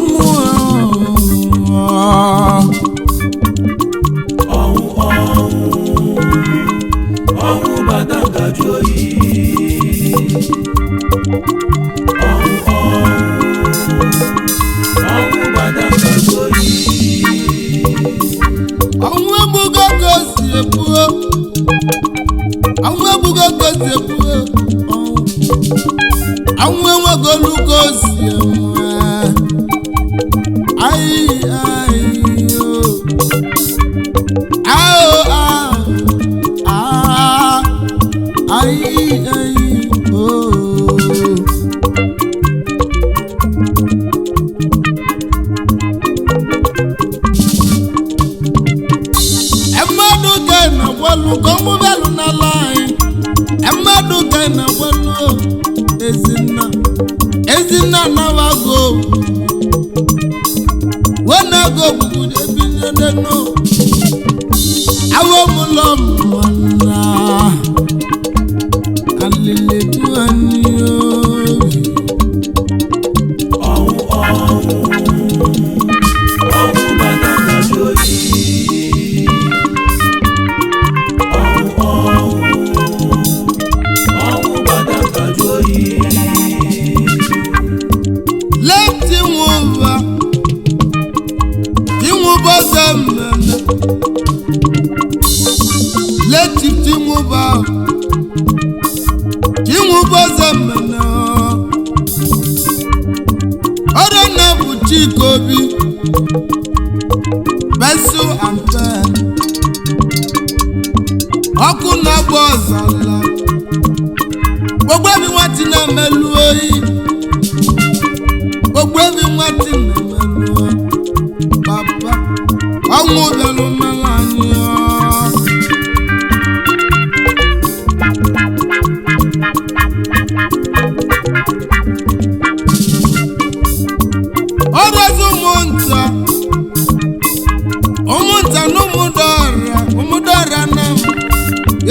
Ọnwụ. Ọnwụ, ọnwụ, ọnwụ bata ngaji oyi. Ọnwụ, ọnwụ, ọnwụ bata ngaji oyi. Ọnwụ egbugo ka o si ebuo. Ọnwụ egbugo ka o si ebuo. Ọnwụ enwegolu ka o si enwe. Ayi ayi o. Ao ah ah. Ayi ayi o. Mmadụ ka ị na-agwalụ ka ọnwụ bịalụ n'ala anyị. Mmadụ ka ị na-agwalụ ezinna. Ezinna anabago. Wenago ogbugbu ebinyelenu. Awo mụlọ mmanna. Alili du anyị obi. Ọnwụ, ọnwụ, ọnwụ bata ngaji oyi. Ọnwụ, ọnwụ, ọnwụ bata ngaji oyi. Leti nwụba. Tinwụba ọzọ mmemme. Leti tinwụba. Tinwụba ọzọ mmemme. Ọrụ nna bụ Chika Obi. Pencil and pen. Ọkụ na-agba ọzala. Gbogbo ebi nwa ti na-emelu oyi. Gbogbo ebi nwa ti na-emelu oyi. Papa, ọnwụ bịalụ n'ala anyị ọ. Ọrịazi ụmụnta, ụmụnta na ụmụdọra, ụmụdọra na m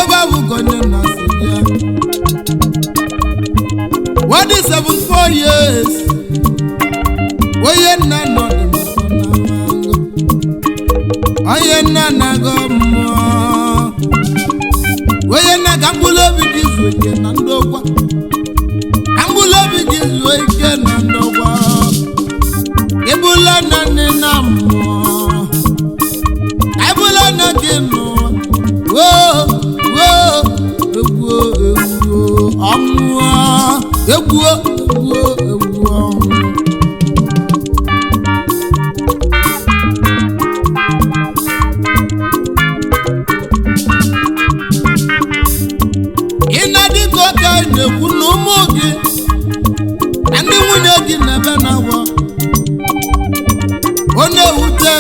ebe abụkọ nne na si bịa. What is 74 years? Onye nna nọ dị mkpọ na mango. Onye nna na-agọ mmụọ. Onye nna, ka mkpụrụ obi gị zuo ike na ndokwa. Ka mkpụrụ obi gị zuo ike na ndokwa. Ịbụla nna nne na mmụọ. Ka ịbụla nna gị n'ụwa. Woo, woo, egwu, egwu, ọnwụ, egwu, egwu, egwu, ọnwụ. Ị na-adịka ọka ị na-ekwu na ụmụ gị na ndị nwunye gị na-ebe na-agwọ. Ọ na-ewute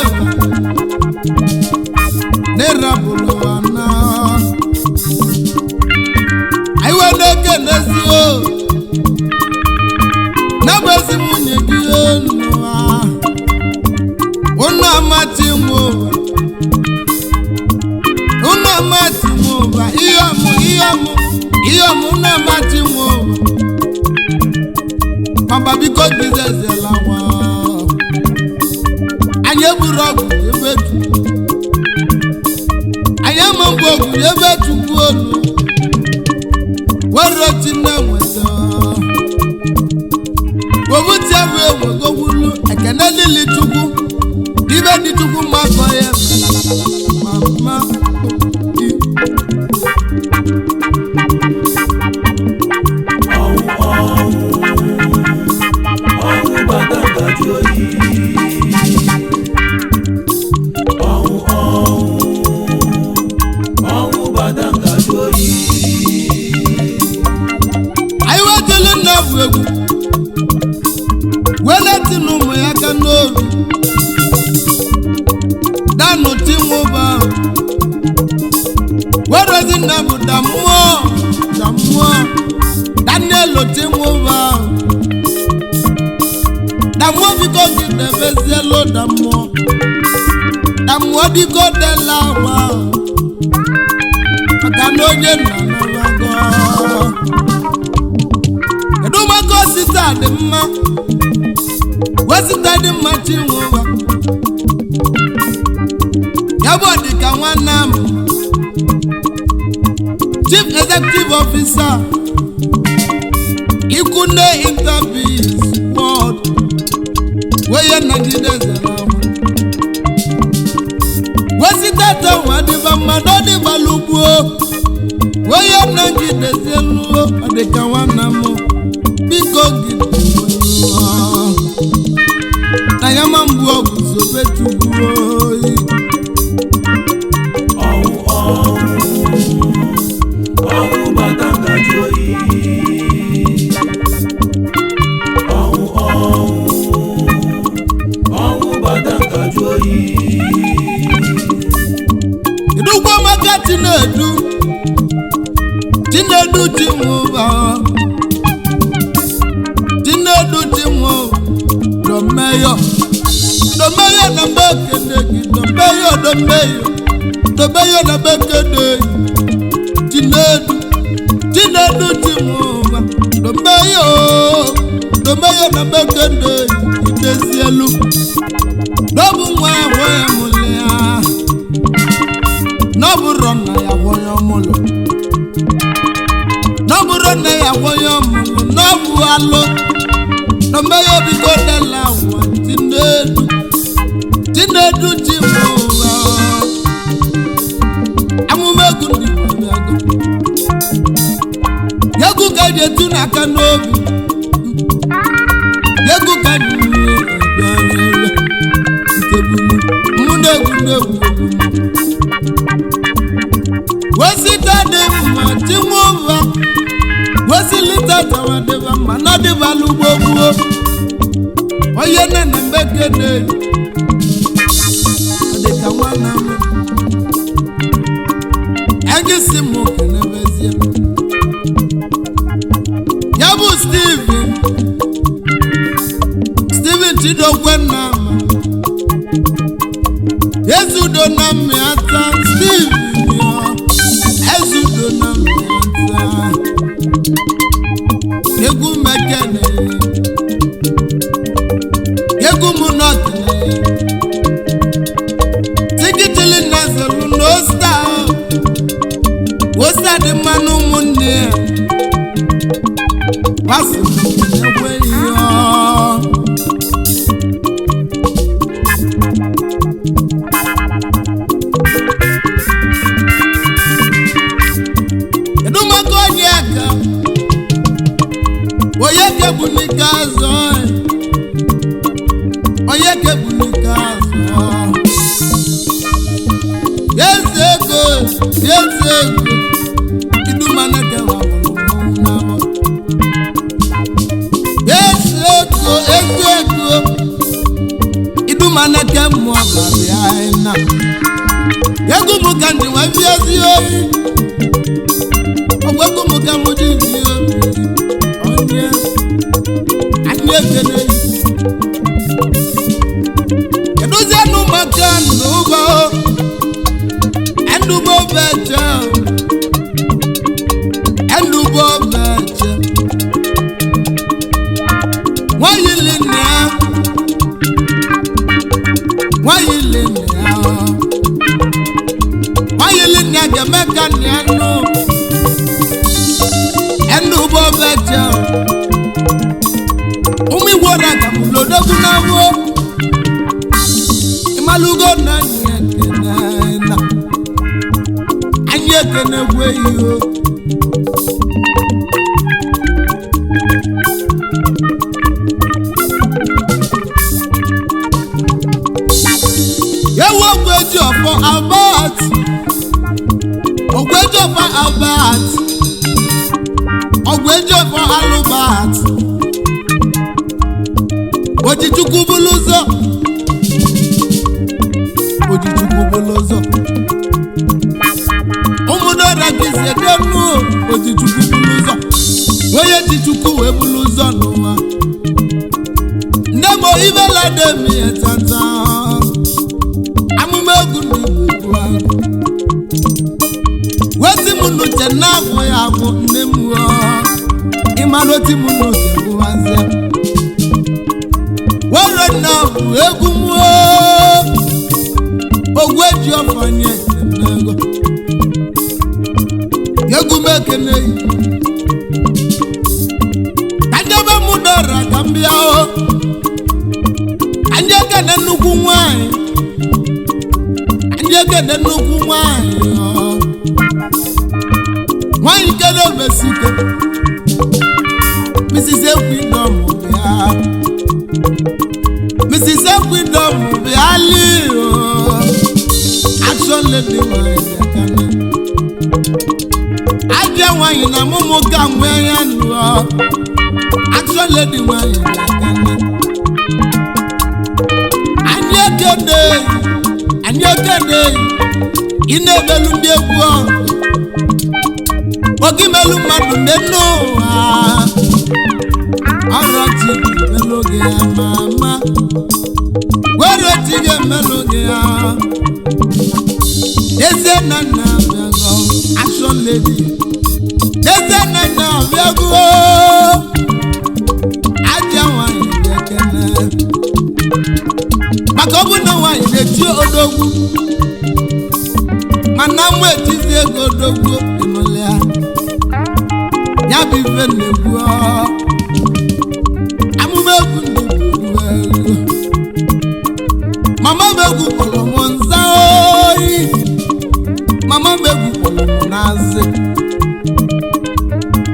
n'ịrapụrụ ha na anyị wee na-eke n'ezi o na-bụ ezi nwunye gị n'ụwa. Unu amati nwe ụwa, unu amati nwe ụwa, ihe ọmụ, ihe ọmụ, ihe ọmụ, unu amati nwe ụwa. Papa, biko gizezela nwa anyị. Egburu ọgwụ ebe Chukwu anyị ama mgbe ọgwụ ebe Chukwu olu were chi na-enweta obuti bụ enwegowulu. Ekene lili Chukwu ibe dị Chukwu mmakọ ya mama. Ọnwụ, ọnwụ, ọnwụ bata ngaji oyi. Ọnwụ, ọnwụ, ọnwụ bata ngaji oyi. Anyị wetele nna bụ egwu weleti na ụmụ ya aka n'olu danụ tinwụba werezi nna bụ damụọ damụọ Daniel tinwụba damụọ, biko gị debezielu damụọ, damụọ dịko dela agwa maka na onye nna narago. Kedu maka osisi a dị mma? Wesita dị mma Chinwụba ya bụ ọdịka nwanne m Chief Executive Officer Ikunne Interbiz World weye Naijiria zara ọnwa wesita tanwa dịba mmadụ ọdịgbalugbuo weye Naijiria zieluo ọdịka nwanne m biko gị na ya ma mgbu ọgụ zobe chukwu oyi. Ọnwụ ọnwụ ọnwụ bata ngaji oyi. Ọnwụ ọnwụ ọnwụ bata ngaji oyi. Idugbo maka Chinedu Chinedu Chinwụba Chinedu Chinwụba Domeyo Domeyo na mbekede gị Domeyo Domeyo Domeyo na mbekede Chinedu Chinedu Chinwụba Domeyo Domeyo na mbekede Idezielu n'ọbụ nwa ahụ ya mụrụ ya n'ọbụrụ nna ya gwọnye ọmụlụ n'ọbụrụ nna ya gwọnye ọmụlụ n'ọbụ alụ n'omeghe biko dela nwa Chinedu Chinedu Chinwụba amụma egwu ndị Igbo bịago egwu ka eji etu n'aka n'obi egwu ka eji bịa n'ebe ntebulu mụ na-egwu na-egwu egwu wesita dị mma Chinwụba wesilita tawadịba mma n'ọdịbala ugbo gbuo onye nne na mbekede ọ dị ka nwanne m egisi m kenebezie ya bụ Steven Steven Chidokwe nna m Ezudo na mmịata Steven yo Ezudo na mmịata egwu mekene egwu mụ nọkene tikitili na zelu na osta osta dị mma na ụmụnne ya pasị ekweghị ya. Kedu maka onye aka onye kebulike azụ onye kebulike azụ eze ego eze ego idumana kewawụrụ n'ahụ eze ego eze ego idumana kemmụọ babịa na egwu m ka ndị nwa bịazi oyi ọgwụ m ka mụ dị dị obi onye anyị ekele kedụzienụ maka ndụbọ ndụbọ beche ndụbọ beche nwanyị linna ya nwanyị linna ya nwanyị linna ya ga-eme ka nna ya nụ ẹnu bọ́ bẹ jẹ́ o ụmụ igbo na gamulodogwu na wo ịmalụgo na anyị ekene na anyị ekene gwe iyo. Ewu ogweji ọfọ Albert ogweji ọfọ Albert ọgwụ eji ọfọ alụbat Ojichukwu bụlụ ụzọ Ojichukwu bụlụ ụzọ ụmụdora gị si edenu Ojichukwu bụlụ ụzọ onye ji Chukwu wee bụlụ ụzọ n'ụwa nne m ibela demi tata amụma egwu ndị Igbo ahụ weti m n'uche na-agwụ ya agwụ nne m ịmara oti m n'uche gụwazie were na bụ egwu mụọ ogwu eji ọfanye ego egwu m ekene yi ka njebe m dọra ka m bịa o ka ndị ekene nnukwu nwanyị ka ndị ekene nnukwu nwanyị ọ nwanyị kene omesike Mrs. Ekwidom bịa Mrs. Ekwidom bịa li o action lady nwanyị bịa kene ajọ nwanyị na mụmụ ka nwee ya nụọ action lady nwanyị bịa kene anyị ekene anyị ekene ị na-emelu ndị egwu ọ oge imelu mmadụ nne n'ụwa ọrụ chi ga-emelụ gị ya mama were chi ga-emelụ gị ya eze nna nna bịago action lady eze nna nna bịago aja nwanyị ga-ekene maka ọ bụ na nwanyị na-eti odogwu mana mgbe etizi ego odogwu ịnụlịa ya bụ ife na-egwu amụma egwu na-egwu egwu mama m egwu kpọrọ m nza oyi mama m egwu kpọrọ m n'azị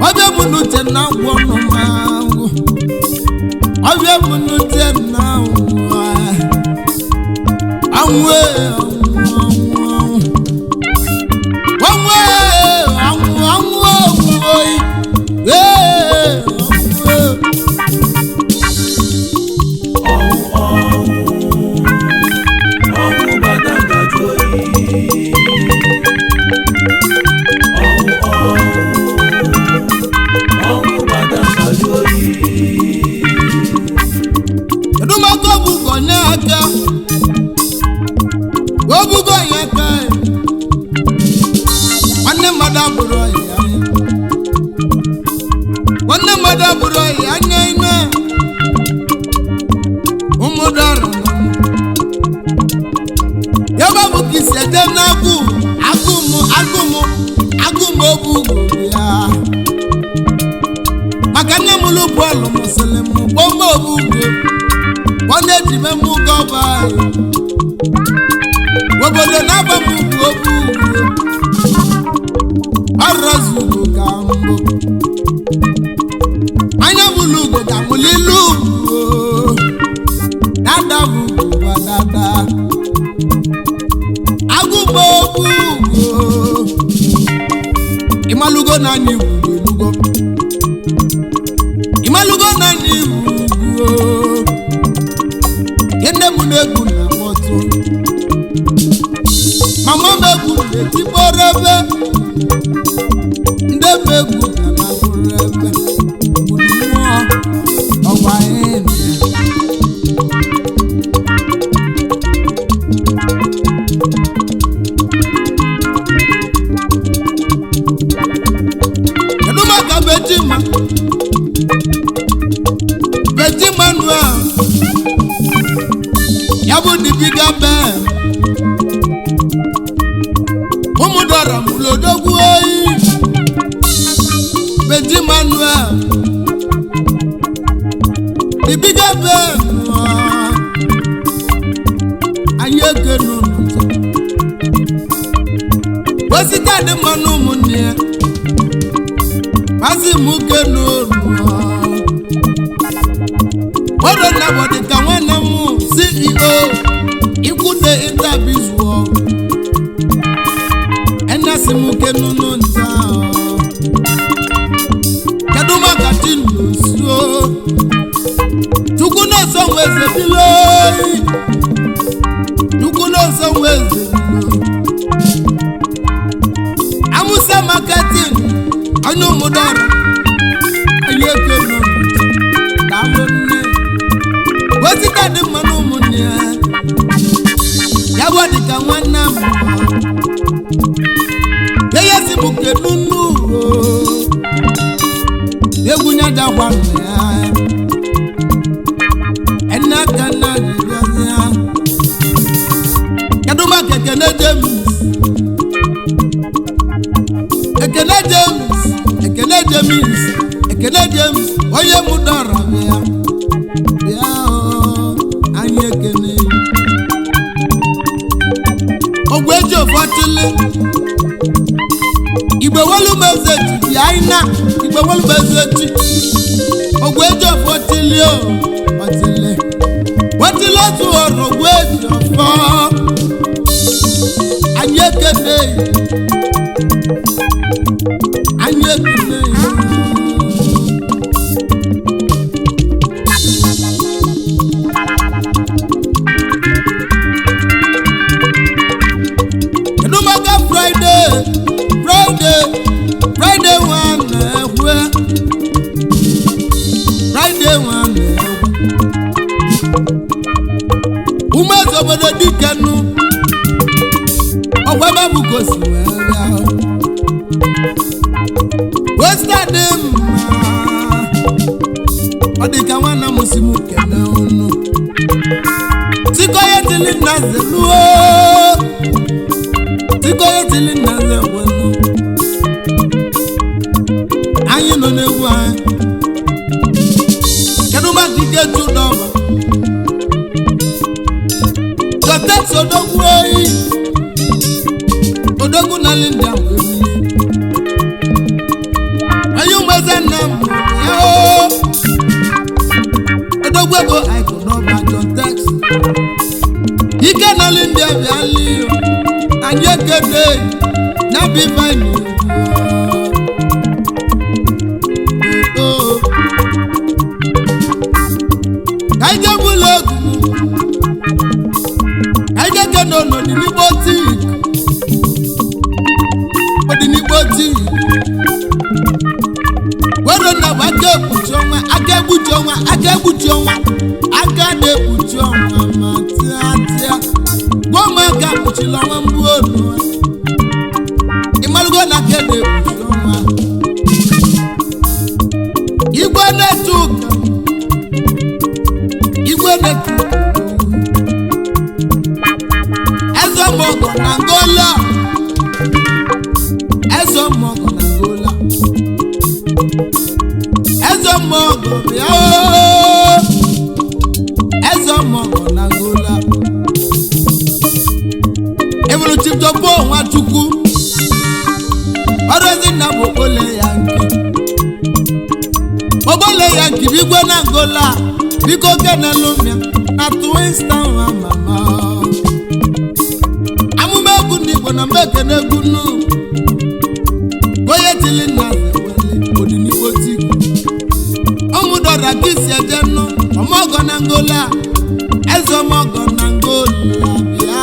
ọbịa m n'uche na ngwọ nọ m ahụ ọbịa m n'uche na ngwọ anwụ anwụ anwụ anwụ anwụ anwụ oyi ee anwụ. Ọnwụ ọnwụ ọnwụ bata ngaji oyi. Ọnwụ ọnwụ ọnwụ bata ngaji oyi. Kedu maka obugo nye aka obugo nye aka nwanne mmadụ abụrụ ọyị anya nwanne mmadụ abụrụ ọyị anya ime ụmụdara ya bụ ka isi eje n'agụ agụ m agụ m agụ m obugo ya maka nne m lụ bọọlụ mụsịrị m kpọm obugo ọ na-eji m mụ gọba obodo na-aba m ugwu okwu ugwu ọrọzugo ka mbụ anya m lugo ka mụlilu ugwu dada bụ ugwu dada agụgbo okwu ugwu ịmalụgo na anyị ugwu elugo ịmalụgo na anyị ugwu nne m na-egwu na mkpọtụ mama m egwu na-etikpọrọ ebe ndị m egwu na na-agụrụ ebe gburu mmụọ ọgwa anyị na. Kedu maka Bejima Bejima Noel ya bụ the bigger ben ụmụdọrọ mụlodogwu oyi Beji Manuel the bigger ben anyị ekenu n'ụzọ osita dị mma na ụmụnne ya mazi m kenu ọrụ nnabọdị ka nwanne m CEO ikwute interbiz world enesi m kenunu nta kedu maka chinusuo chukwu na-eso nwe eze biloi chukwu na-eso nwe eze bilo amusa marketing onye ụmụdọrọ anyị ekenu daalụ nne osita dị mma na ụmụnne ya ya bụ dịka nwanne m ya si bụ kedu nnu egwu nyaja gwa nna ya ene aka na Onye mụdọrọ bịa bịa o, anyị ekene. Ogwe eji ofọtụlụ igbe welumeze ti bịa ina igbe welumeze ti ogwe eji ofọtụlụ o ọtụlụ wetụlụ otu ọrụ ogwe eji ọfọ anyị ekene, anyị ekene. Kedu maka Friday? Friday, Friday nwa na-ekwe, Friday nwa na-ekwe umeze obodo dikenu ọgwa ebe bụ gosi wee bịa westa dị mma. Ọ dị ka nwanne m si m kene unu tikọye tili nna zeluo, tikọye tili nna zekwenu. Anyị nọ n'egwu anyị. Kedu maka ike chudọba Jọtex odogwu oyi odogwu na Linda wee onye umeze nna m ya o odogwu ego aịkụ n'ọba Jọtex ike na Linda bịali anyị ekene na bivine. Ka anyị jee bụlụ egwu, ka anyị jee kene n'Odinigbo tik Odinigbo tik were na bụ aka ekpuchi ọnwa, aka ekpuchi ọnwa, aka ekpuchi ọnwa, aka na-ekpuchi ọnwa ma tịa tịa gbuo m aka kpuchila ọnwa mbụ olu ịmalụgo na aka na-ekpuchi ọnwa igwe na-etu ụka igwe na-etu ụka. Eze mọgọ na Angola, eze mọgọ na Angola, eze mọgọ bịa ooo, eze mọgọ na Angola. Ebulu Chief Topo Nwachukwu ọrụ ezinna bụ okpole ya nke ogbole ya nke bụ igwe na Angola. Biko kenelumia na Twins Town mama amụma egwu n'Igbo na mgbe ekene egwu nnu onye tili nna wele Odinigbo tik ọmụdọra ka isi eje nnu ọmọgọ na Angola, eze ọmọgọ na Angola bịa,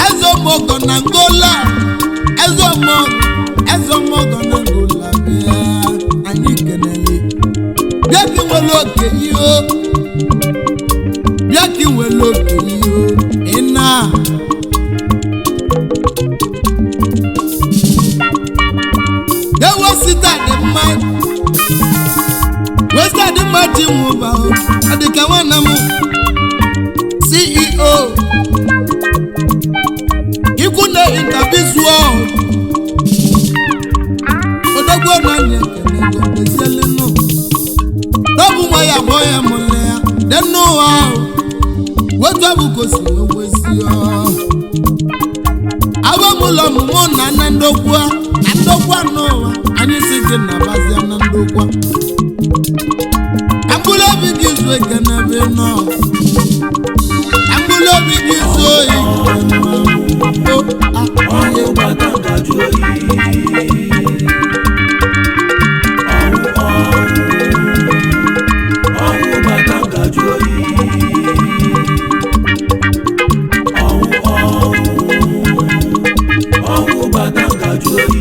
eze ọmọgọ na Angola, eze ọmọgọ, eze ọmọgọ na Angola bịa, anyị kenele. Bịa ka ị nwere oke ihe, bịa ka ị nwere oke ihe ị na ewo sita dị mma westa dị mma ji nwụba o. Ọ dị ka nwanne m CEO ikwu na intervisual odogwu na anyị ekene go dezielinu n'ọbụ nwa ya abụọ ya mụle ya dị n'ụwa ahụ wetu abụ gosi wewezi agbamụlọ ọmụmụ na nna ndokwa na ndokwa n'ụwa anyị si gị na bazia na ndokwa ka mkpụrụ obi gị zuo ike n'ebe ị nọ, ka mkpụrụ obi gị zuo ike. Ọnwụ bata ngaji oyi. Ọnwụ, ọnwụ, ọnwụ bata ngaji oyi. Ọnwụ, ọnwụ, ọnwụ bata ngaji oyi.